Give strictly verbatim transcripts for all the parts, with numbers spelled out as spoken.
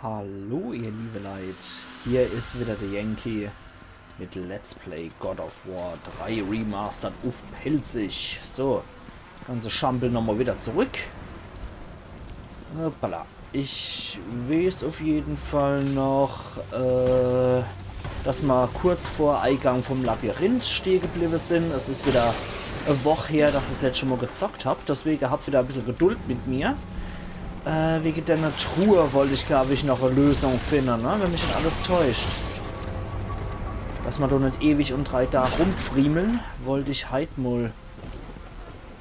Hallo ihr liebe Leit, hier is wieder der Yankee mit Let's Play God of War drei Remastered uff Pälzisch. So, ganze Schampel nochmal wieder zurück. Hoppala. Ich weeß uff jeden Fall noch, äh, dass ma kurz vor Eigang vom Labyrinth stehe gebliebe sin. Es is wieder e Woch her, dass ich's letschte Mal gezockt hab. Deswege habt wieder e bissel Geduld mit mir. Äh, wege der Truhe wollt ich, glaub ich, noch e Lösung finde, ne? Wenn mich net alles täuscht. Dass ma do net ewig un drei Tag rumfriemeln, wollt ich heit mol.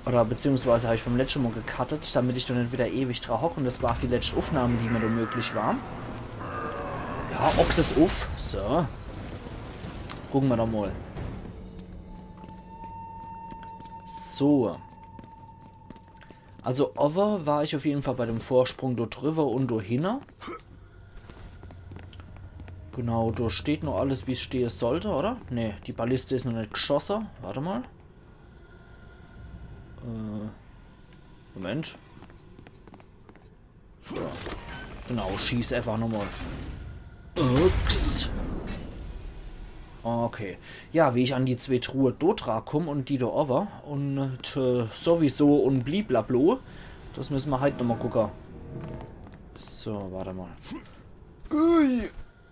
Oder beziehungsweise hab ich beim letschte Mal gecuttet, damit ich do net wieder ewig dra hock. Un das war ach die letschte Uffnahme, die mir do möglich war. Ja, Ochs is uff. So. Gucke ma doch mol. So. Also, owwe war ich uff jeden Fall bei dem Vorsprung do driwwer un do hinne. Genau, do steht noch alles, wie's stehe sollt, oder? Nee, die Balliste is noch net geschosse. Wart mal. Äh, Moment. So. Genau, schieß einfach nochmal. Ups. Okay. Ja, wie ich an die zwee Truhe do dra kumm un die do owwe un, äh, sowieso un bliblablo, das müsse ma heit nochmal gucke. So, wart mal. Ui.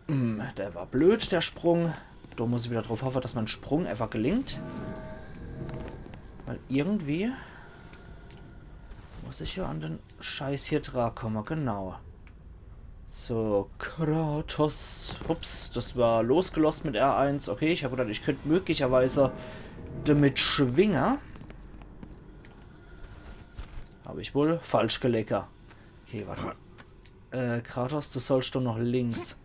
Hm, der war blöd, der Sprung. Do muss ich wieder drauf hoffe, dass mein Sprung einfach gelingt. Weil irgendwie muss ich ja an den Scheiß hier dra komme, genau. So, Kratos. Ups, das war losgelost mit R eins. Okay, ich hab gedacht, ich könnt möglicherweise damit schwinge. Hab ich wohl falsch gelege. Okay, wart mal. Äh, Kratos, du sollst doch noch links.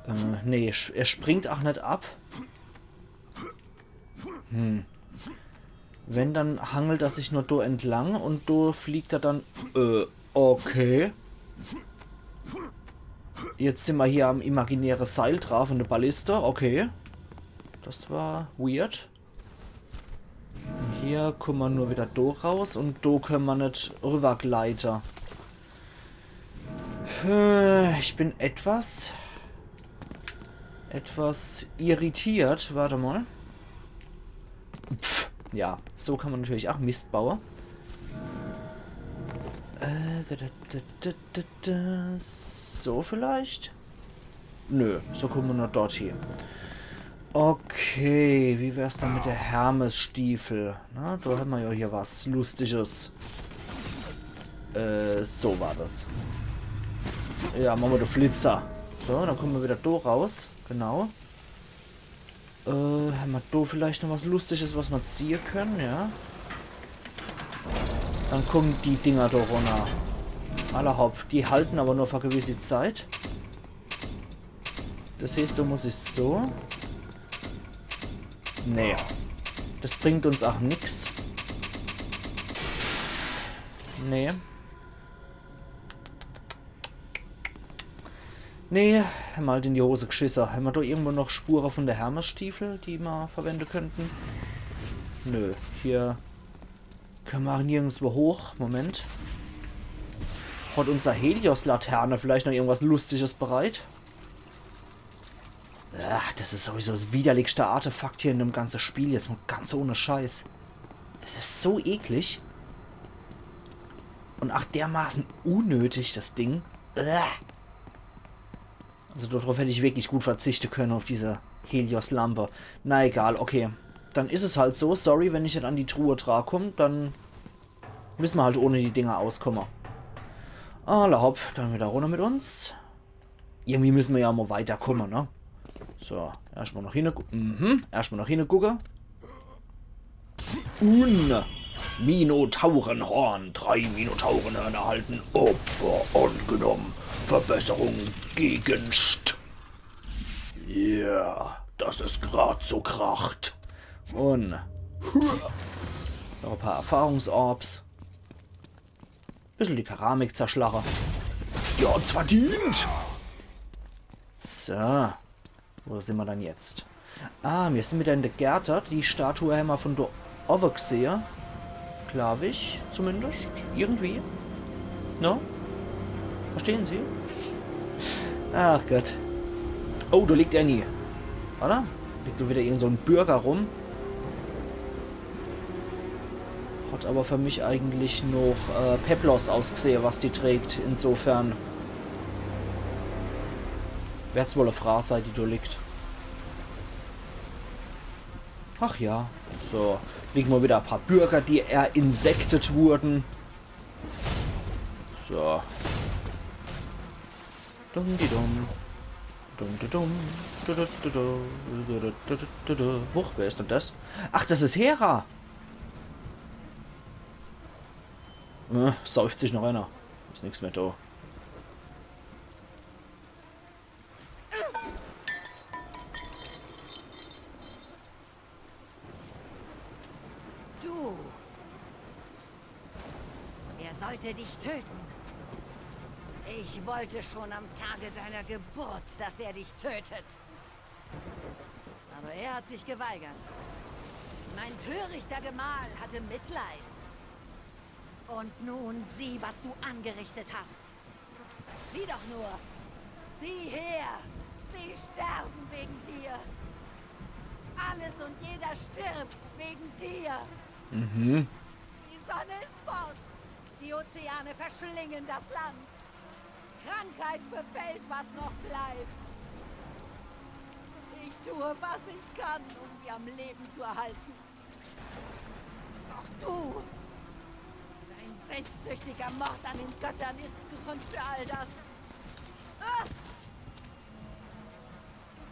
Äh, nee, sch- er springt ach net ab. Hm. Wenn, dann hangelt er sich nur do entlang un do fliegt er dann. Äh, okay. Jetzt sin ma hier am imaginäre Seil dra vun de Balliste. Okay. Das war weird. Hier kumme ma nur wieder do raus un do könne ma net rübergleite. Äh, ich bin etwas, etwas irritiert. Wart mal. Pff, ja, so kann ma natürlich ach Mist baue. Äh, da, da, da. So vielleicht? Nö, so kumme ma nur dort hie. Okay, wie wär's dann mit der Hermes-Stiefel? Na, do hämmer ja hier was Lustiges. Äh, so war das. Ja, mache ma de Flitzer. So, dann kumme ma wieder do raus. Genau. Äh, hämmer do vielleicht noch was Lustiges, was ma ziehe könne, ja? Dann kummen die Dinger do runner. Alla hopp, die halte awwer nur für gewisse Zeit. Das heeßt, do muss ich so. Nee. Das bringt uns ach nix. Nee. Nee, hämmer halt in die Hose gschisse. Hämmer do irgendwo noch Spure vun der Hermes-Stiefel, die ma verwende könnten? Nö, hier könne ma ach nirgendswo hoch. Moment. Hat unser Helios-Laterne vielleicht noch irgendwas Lustiges bereit? Ah, das is sowieso das widerlichste Artefakt hier in dem ganze Spiel. Jetzt mal ganz ohne Scheiß. Das is so eklig. Un ach dermaßen unnötig, das Ding. Uah. Also darauf hätt ich wirklich gut verzichte könne, auf diese Helios-Lampe. Na egal, okay. Dann is es halt so. Sorry, wenn ich net an die Truhe drankumm, dann müsse ma halt ohne die Dinger auskumme. Alla hopp, dann wieder runner mit uns. Irgendwie müsse ma ja mal weiterkumme, ne? So, erscht mal noch hinne gu-, mhm, erscht mal noch hinne gucke. Un Minotaurenhorn. Drei Minotaurenhörner erhalten. Opfer angenommen. Verbesserung Gegenst. Ja, dass es grad so kracht. Un noch e paar Erfahrungsorbs. Bissel die Keramik zerschlache. Ja, hat's verdient. So. Wo sin ma dann jetzt? Ah, mir sin wieder in de Gärte. Die Statue hämmer vun do owwe gsehe. Glaub ich, zumindest. Irgendwie. Ne? Verstehen Sie? Ach Gott. Oh, do liegt Annie. Oder? Liegt do wieder irgend so en Bürger rum? Hat aber für mich eigentlich noch, äh, Peplos ausgesehe, was die trägt. Insofern werd's wohl e Fraa sei, die do liegt. Ach ja, so. Liegen mal wieder e paar Bürger, die erinsektet wurden. So. Dum di dum. Dum di dum. Du, du, du, du. Du, du, du, du, du, du. Huch, wer is denn das? Ach, das is Hera. Äh, säuft sich noch einer. Is nix mehr do. Du! Er sollte dich töten. Ich wollte schon am Tage deiner Geburt, dass er dich tötet. Aber er hat sich geweigert. Mein törichter Gemahl hatte Mitleid. Und nun sieh, was du angerichtet hast. Sieh doch nur. Sieh her. Sie sterben wegen dir. Alles und jeder stirbt wegen dir. Mhm. Die Sonne ist fort. Die Ozeane verschlingen das Land. Krankheit befällt, was noch bleibt. Ich tue, was ich kann, um sie am Leben zu erhalten. Doch du, dein selbstsüchtiger Mord an den Göttern ist Grund für all das. Ah!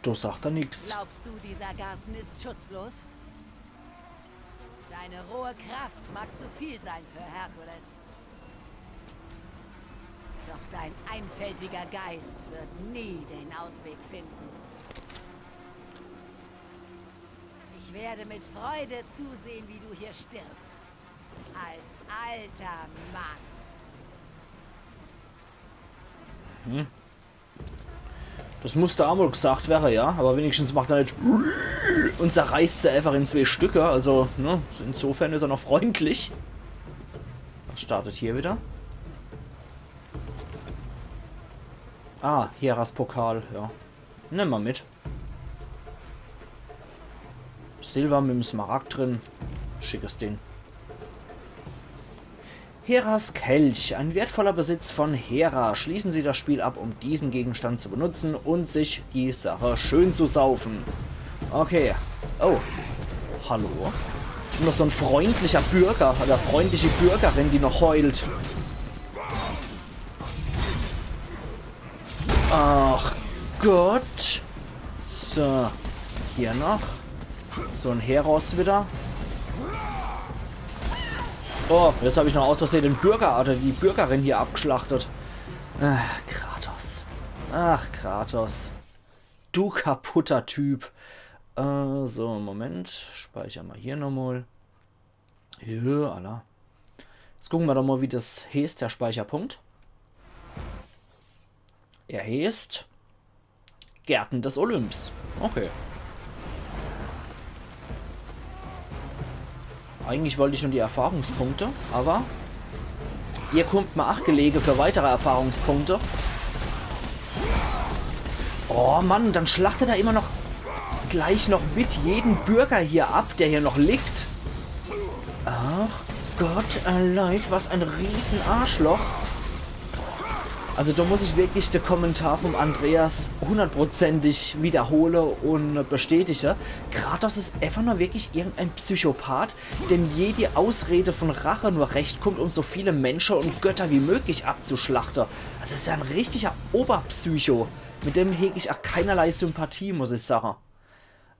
Do sagt er nix. Glaubst du, dieser Garten ist schutzlos? Deine rohe Kraft mag zu viel sein für Herkules. Doch dein einfältiger Geist wird nie den Ausweg finden. Ich werde mit Freude zusehen, wie du hier stirbst. Als alter Mann. Hm. Das musste aa mol gesagt wäre, ja. Aber wenigstens macht er net und zerreißt se einfach in zwee Stücke. Also, ne, insofern is er noch freundlich. Was startet hier wieder? Ah, Heras Pokal, ja. Nimm mal mit. Silber mit dem Smaragd drin. Schickes Ding. Heras Kelch, ein wertvoller Besitz von Hera. Schließen Sie das Spiel ab, um diesen Gegenstand zu benutzen und sich die Sache schön zu saufen. Okay. Oh. Hallo? Nur so ein freundlicher Bürger oder freundliche Bürgerin, die noch heult. Ach Gott. So, hier noch. So ein Heros wieder. Oh, jetzt hab ich noch aus Versehen den Bürger oder die Bürgerin hier abgeschlachtet. Ach, Kratos. Ach, Kratos. Du kaputter Typ. Äh, so, Moment. Speicher mal hier nochmal. Ja, alla. Jetzt gucke mer doch mal, wie das heeßt, der Speicherpunkt. Er heeßt Gärten des Olymps. Okay. Eigentlich wollt ich nur die Erfahrungspunkte, aber ihr kummt mer ach gelege für weitere Erfahrungspunkte. Oh Mann, dann schlachtet er immer noch gleich noch mit jeden Bürger hier ab, der hier noch liegt. Ach Gott, allein, was ein Riesenarschloch. Also da muss ich wirklich de Kommentar vom Andreas hundertprozentig wiederhole und bestätige. Kratos is einfach nur wirklich irgendein Psychopath, dem jede Ausrede von Rache nur recht kummt, um so viele Mensche und Götter wie möglich abzuschlachte. Also is ja ein richtiger Oberpsycho. Mit dem heg ich ach keinerlei Sympathie, muss ich sache.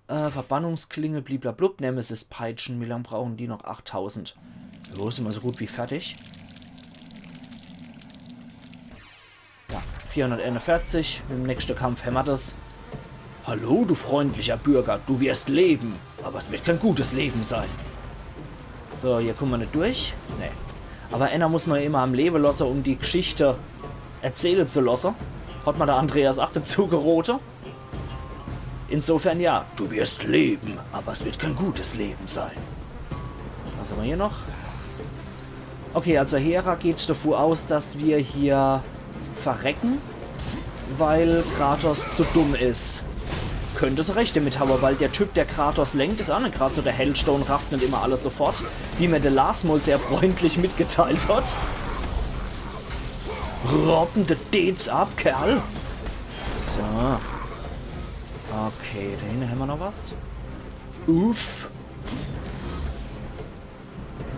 Äh, Verbannungsklinge, bliblablub, Nemesis-Peitschen. Wie lang brauchen die noch? Achttausend. Jo, sin mer so gut wie fertig. Ja, vierhunderteinundvierzig. Im nächsten Kampf hämmer das. Hallo, du freundlicher Bürger. Du wirst leben. Aber es wird kein gutes Leben sein. So, hier kummen mer net durch. Nee. Aber einer muss mer immer am Lebe losse, um die Geschichte erzähle zu losse. Hat mer der Andreas ach dazu gerote. Insofern ja, du wirst leben, aber es wird kein gutes Leben sein. Was hämmer hier noch? Okay, also Hera geht davon aus, dass wir hier verrecken, weil Kratos zu dumm is. Könnt se recht damit hawwe, weil der Typ, der Kratos lenkt, is aa net grad so der Hellste un rafft net immer alles sofort, wie mir de Lars mol sehr freundlich mitgeteilt hat. Roppen de Deets ab, Kerl. So. Okay, do hinne hämmer noch was. Uff.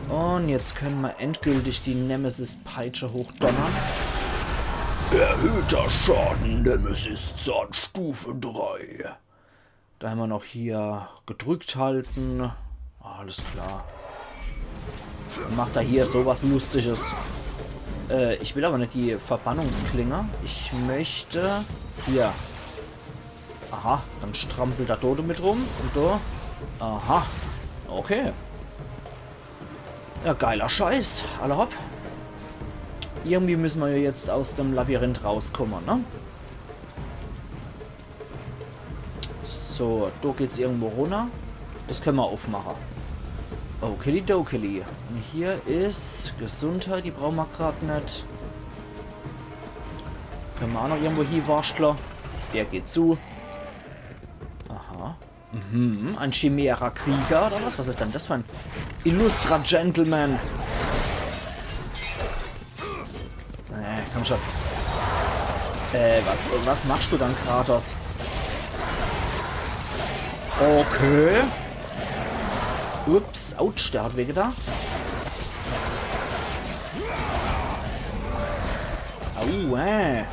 Un jetzt könne mer endgültig die Nemesis-Peitsche hochdonnere. Erhöhter Schaden, Nemesis-Zahn Stufe drei. Do hämmer noch hier gedrückt halte. Alles klar. Dann macht er hier so was Lustiges. Äh, ich will awwer net die Verbannungsklinge. Ich möcht hier. Aha, dann strampelt er do mit rum un do. Aha. Okay. Ja, geiler Scheiß. Alla hopp. Irgendwie müsse mer jo jetzt aus dem Labyrinth rauskumme, ne? So, do geht's irgendwo runner. Des könne mer uffmache. Okidokidi. Un hier is Gesundheit, die brauche mer grad net. Könne mer aa noch irgendwo hiewurschtle. Der geht zu. Aha. Mhm, ein Chimera-Krieger oder was? Was is dann des für en illustrer Gentleman? Äh, komm schon. Äh, was, was machst du dann, Kratos? Okay. Ups, autsch, der hat wehgetan. Au, äh.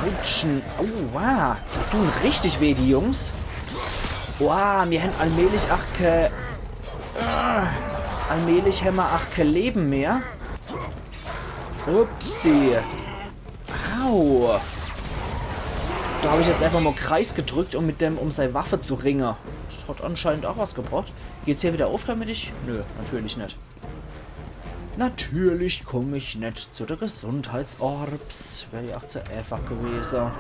Rutschen. Aua. Tun richtig weh, die Jungs. Boah, mir hän allmählich ach ke... Äh, allmählich hämmer ach ke Leben mehr. Upsi. Au. Do hab ich jetzt einfach mol Kreis gedrückt, um mit dem um sei Waffe zu ringe. Des hat anscheinend ach was gebracht. Geht's hier wieder uff, damit ich... Nö, natürlich net. Natürlich komm ich net zu de Gesundheitsorbs. Wär jo ach zu äfach gewese.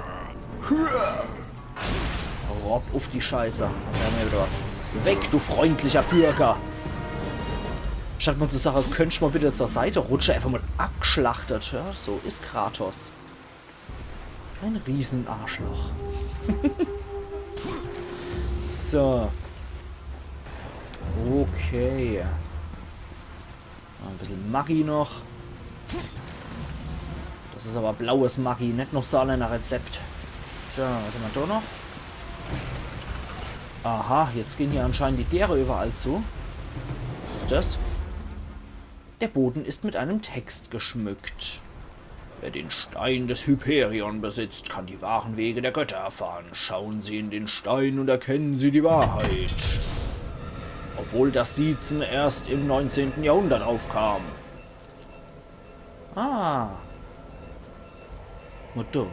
Ropp uff die Scheiße. Do hämmer wieder was. Weg, du freundlicher Bürger. Statt mol zu sage, könntsch mol bitte zur Seite rutsche, einfach mol abgschlachtet. Ja, so is Kratos. Ein Riesenarschloch. So. Okay. Noch e bissel Maggi noch. Des is awwer blaues Maggi, net noch Saarlänner Rezept. So, was hämmer do noch? Aha, jetzt gehn hier anscheinend die Deere überall zu. Was is des? Der Boden ist mit einem Text geschmückt. Wer den Stein des Hyperion besitzt, kann die wahren Wege der Götter erfahren. Schauen Sie in den Stein und erkennen Sie die Wahrheit. Obwohl das Siezen erst im neunzehnten Jahrhundert aufkam. Ah. Motto.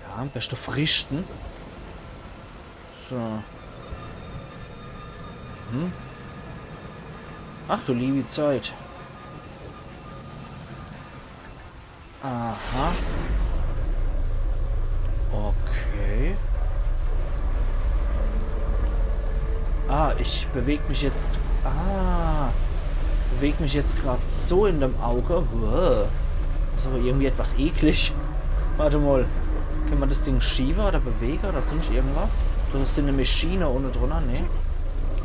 Ja, am beschte frisch, ne? So. Hm? Ach du liebe Zeit. Aha. Okay. Ah, ich beweg mich jetzt. Ah. Beweg mich jetzt grad so in dem Auge. Uah. Is awwer irgendwie etwas eklig. Wart mol. Kann mer des Ding schiewe oder bewege oder sonst irgendwas? Des is e Maschine unne drunner, ne?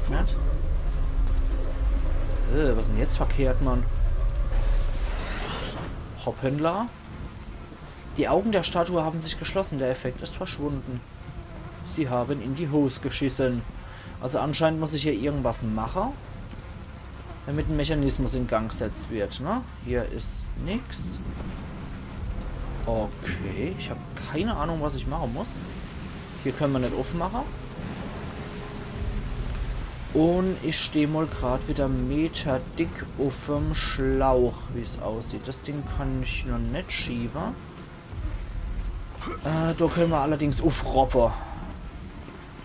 Net? Äh, was is denn jetzt verkehrt, Mann? Hoppala. Die Augen der Statue haben sich geschlossen, der Effekt ist verschwunden. Sie haben in die Hose geschissen. Also anscheinend muss ich hier irgendwas mache, damit en Mechanismus in Gang gesetzt wird, ne? Hier is nix. Okay, ich hab keine Ahnung, was ich mache muss. Hier könne mer net uffmache. Un ich steh mol grad wieder meterdick uff'm Schlauch, wie's aussieht. Des Ding kann ich noch net schiewe. Äh, do könne mer allerdings uffroppe.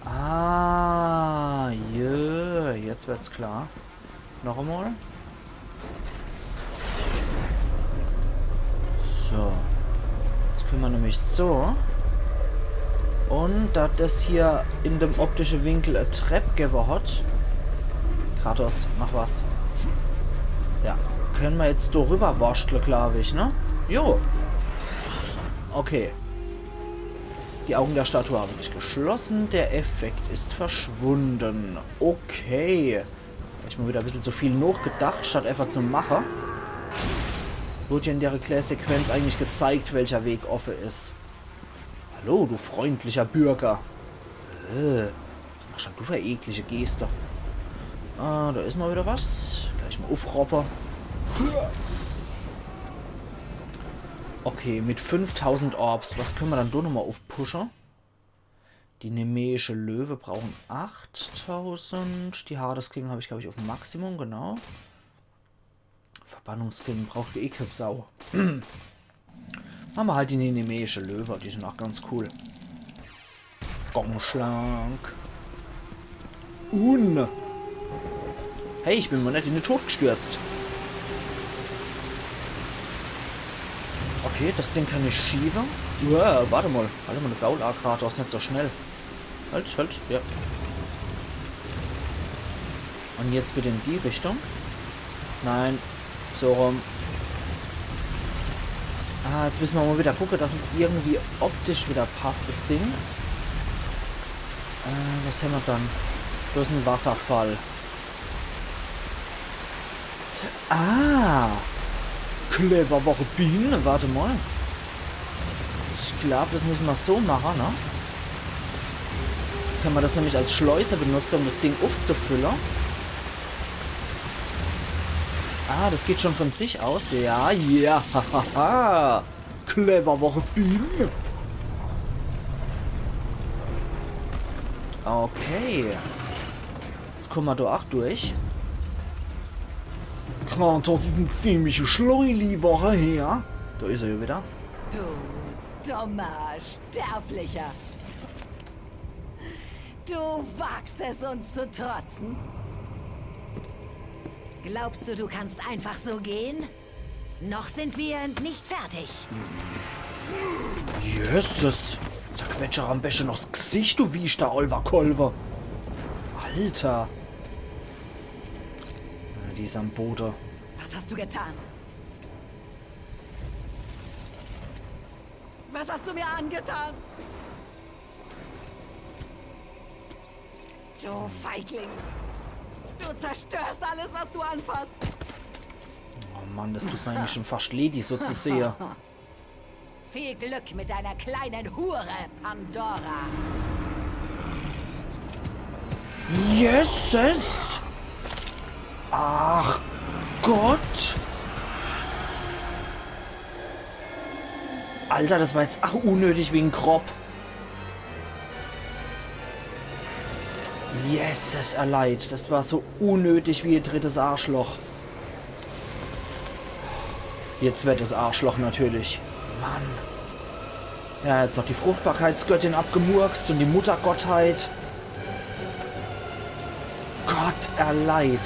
Ah, je, jetzt werd's klar. Noch emol. So. Jetzt könne mer nämlich so. Und dat es hier in dem optische Winkel e Trepp gewwe hat. Kratos, mach was. Ja, kenne mer jetzt do riwwer worschtle, glaab ich, ne? Jo. Okay. Die Augen der Statue haben sich geschlossen. Der Effekt ist verschwunden. Okay. Hab ich mol widder e bissel zu viel nochgedacht, statt äfach zu mache. Wird ja in der Klärsequenz eigentlich gezeigt, welcher Weg offe is. Hallo, du freundlicher Bürger. Äh, was machsch dann du für eklige Geste? Ah, do is mol widder was. Gleich mol uffroppe. Okay, mit fünftausend Orbs. Was kenne mer dann do nochmol uffpusche? Die nemeische Löwe brauchen achttausend. Die Hades Klinge hab ich, glaab ich, uff Maximum, genau. Verbannungsklingen braucht eh kee Sau. Mache mer halt die nemeische Löwe, die sin ach ganz cool. Gongschlag. Un. Hey, ich bin mol net in de Tod gestürzt. Okay, das Ding kann ich schiewe. Uah, wart mol. Halt mol de Gaul a, Kratos, net so schnell. Halt, halt, ja. Un jetzt bitte in die Richtung. Nein, so rum. Ah, jetzt misse mer mol widder gucke, dass es irgendwie optisch widder passt, das Ding. Äh, was hämmer dann? Do is en Wasserfall. Ah! Clever, wo ich bin. Wart mol. Ich glaab, das misse mer so mache, ne? Kenne mer das nämlich als Schleuse benutze, um das Ding uffzufülle. Ah, das geht schon von sich aus. Ja, ja, hahaha. Clever, wo ich bin. Okay. Jetzt kumme mer do ach durch. Kratos is en ziemliche Schleuli, wo ich her. Do is er jo widder. Du dummer Sterblicher. Du wagst es, uns zu trotzen? Glaubst du, du kannst einfach so gehen? Noch sind wir nicht fertig. Jesses. Zerquetsch er am beschte noch 's Gsicht, du wieschter Olwerkolwer. Alter. Ja, die is am Bode. Was hast du getan? Was hast du mir angetan? Du Feigling! Du zerstörst alles, was du anfasst! Oh Mann, das tut mer eigentlich schon fascht leed, die so zu sehe. Viel Glück mit deiner kleinen Hure, Pandora. Jesses! Ach Gott! Alter, das war jetzt ach unnötig wie en Kropp. Jesses, er leid. Das war so unnötig wie e drittes Arschloch. Jetzt wird das Arschloch natürlich. Mann. Ja, jetzt noch die Fruchtbarkeitsgöttin abgemurkst und die Muttergottheit. Gott, er leid.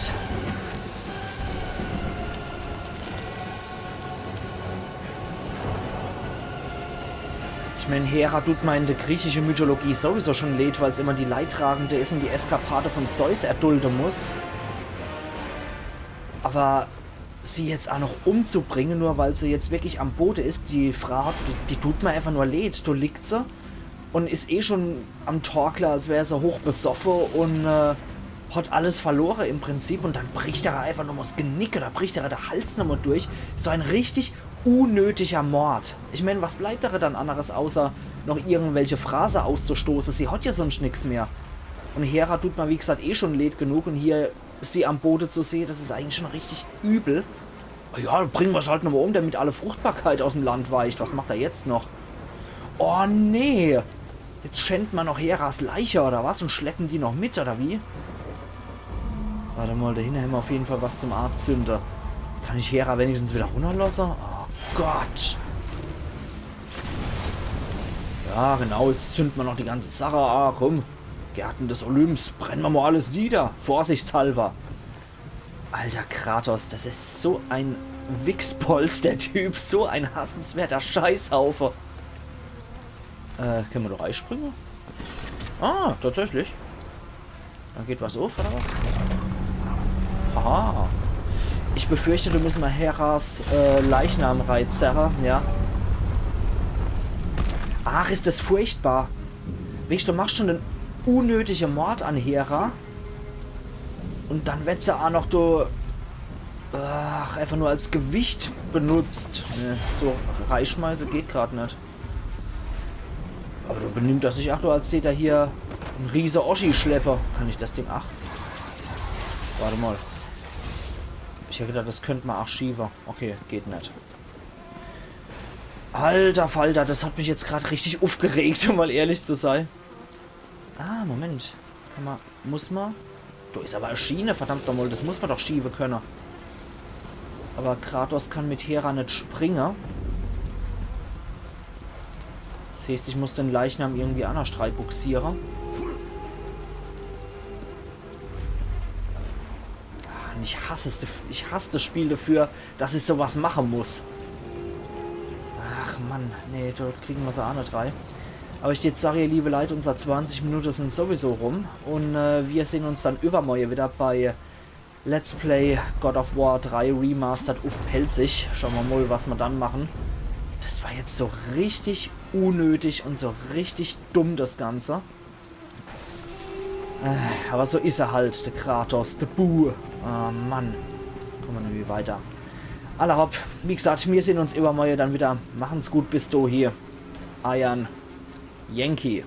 Ich mein, Hera tut mer in der griechische Mythologie sowieso schon leed, weil's immer die Leidtragende is und die Eskapade von Zeus erdulde muss. Aber sie jetzt ach noch umzubringe, nur weil se jetzt wirklich am Bode is, die Fraa, die, die tut mer einfach nur leed. Do liegt se und is eh schon am Torkle, als wär se hochbesoffe und, äh, hat alles verlore im Prinzip. Und dann bricht er einfach nochmal 's Genick oder bricht er de Hals nochmal durch. So ein richtig unnötiger Mord. Ich mein, was bleibt er dann anderes, außer noch irgendwelche Phrase auszustoße? Sie hat ja sonst nix mehr. Und Hera tut mer, wie gesagt, eh schon leed genug und hier sie am Bode zu sehe, das is eigentlich schon richtig übel. Ja, bringe mer's halt nochmal um, damit alle Fruchtbarkeit aus'm Land weicht. Was macht er jetzt noch? Oh nee! Jetzt schänd mer noch Heras Leiche oder was und schleppen die noch mit, oder wie? Wart mal, do hinne hämmer auf jeden Fall was zum Anzünde. Kann ich Hera wenigstens wieder runnerlosse? Oh Gott! Ja, genau, jetzt zünd mer noch die ganze Sache an, komm. Gärten des Olymps, brenne mer mal alles nieder, vorsichtshalber. Alter, Kratos, das is so ein Wichsbold, der Typ, so ein hassenswerter Scheißhaufe. Äh, kenne mer do reispringe? Ah, tatsächlich. Do geht was uff, oder was? Haha. Ich befürchte, do müsse mer Heras äh, Leichnam reizerre, ja. Ach, is des furchtbar. Weescht, du machscht schun en unnötige Mord an Hera. Un dann werd se aa noch do, ach, einfach nur als Gewicht benutzt. Nee, so reischmeiße geht grad net. Awwer do benimmt er sich aa do, als dät er hier en riese Oschi schleppe. Kann ich des Ding, ach. Wart emol. Ich hätt gedacht, des könnt mer aa schiewe. Okay, geht net. Alter Falter, des hot mich jetzt grad richtig uffgeregt, um mol ehrlich zu sei. Ah, Moment. Kann mer, muss mer? Do is awwer e Schiene, verdammt nochmol, des muss mer doch schiewe könne. Awwer Kratos kann mit Hera net springe. Des heeßt, ich muss de Leichnam irgendwie annerscht reibuxiere. Ah, un ich hass es, ich hass des Spiel dafür, dass ich so was mache muss. Ach Mann, nee, do kriege mer se aa net rei. Awwer ich jetzt sag, ihr liewe Leit, unser zwanzig Minute sin sowieso rum. Un äh, mir sehn uns dann iwwermorje widder bei Let's Play God of War drei Remastered uff Pälzisch. Schaue mer mol, was mer dann mache. Des war jetzt so richtig unnötig un so richtig dumm, des Ganze. Äh, awwer so is er halt, de Kratos, de Bu. Ah, Mann. Kumme mer net weiter. Alla hopp, wie gesacht, mir sehn uns iwwermorje dann widder. Machen's gut, bis dohie. Eier Yankee.